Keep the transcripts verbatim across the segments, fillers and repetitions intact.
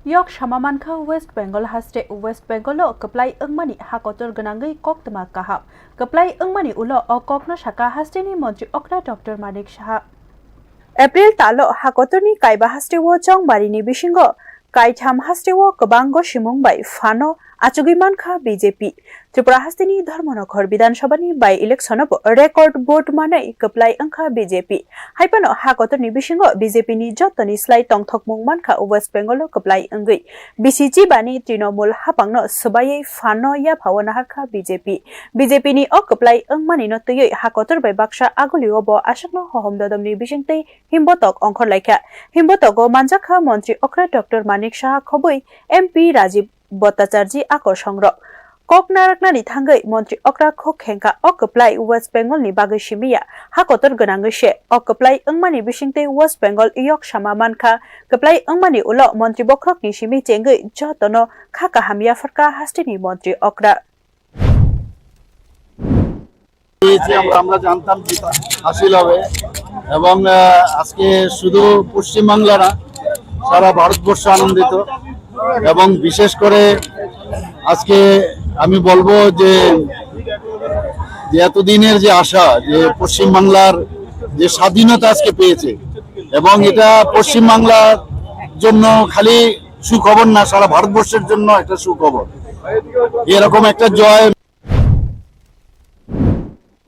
Yok sama mankha West Bengal haste. West Bengal o kwplai wngmani ha kotor gwnangwi koktwma kaham. Kwplai wngmani ulo o kokno sakha hasteni montri okra Doctor Manik Saha. April talo ha kotorni kaiba hasteo chongbarini bisingo kaitham hasteo kwbang gosimung bai phano achugwi mankha B J P. Tripura hasteni Dharmanagar Bidhan Sabhani by-election o bo record vote manwi kwplai wngkha B J P. Haiphano ha kotorni bisingo B J P ni jotoni slai tongthokmung mankha West Bengal o kwplai wngwi. B C G bani Trinamool haphangno swbaiwi phano yaphao naharkha B J P. B J P ni o kwplai wngmani no twiwi ha kotor bai baksa agulio bo aswkno hohom dodomni bisingtwi himbotok ongkhorlaikha. Himbotogo manjakha montri okra Doctor Manik Saha khobwi M P Rajiv Bhattacharjee akosongrok. Kok naraknani thangwi montri okra khok khengkha o kwplai West Bengal ni bagwi simiya ha kotor gwnangwi se. O kwplai wngmani bisingtwi West Bengal yok sama mankha. Kwplai wngmani ulo montri bokhorokni simi chengwi jotono kha kaham yapharkha hasteni montri okra. পেয়েছি আমরা, আমরা জানতাম জিত হাসিল হবে। এবং আহ, আজকে শুধু পশ্চিমবাংলা না, সারা ভারতবর্ষ আনন্দিত। এবং বিশেষ করে আজকে আমি বলবো যে, যে এতদিনের যে আশা, যে পশ্চিমবাংলার যে স্বাধীনতা আজকে পেয়েছে, এবং এটা পশ্চিমবাংলার জন্য খালি সুখবর না, সারা ভারতবর্ষের জন্য একটা সুখবর। এরকম একটা জয়।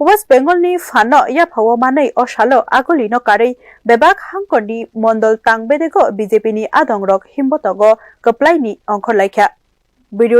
West Bengal ni phano yaphao manwi o salo aguli no karwi bebak hangkor ni mondol tang bedego B J P ni adongrok himbotogo kwplai ni ongkhorlaikha. Video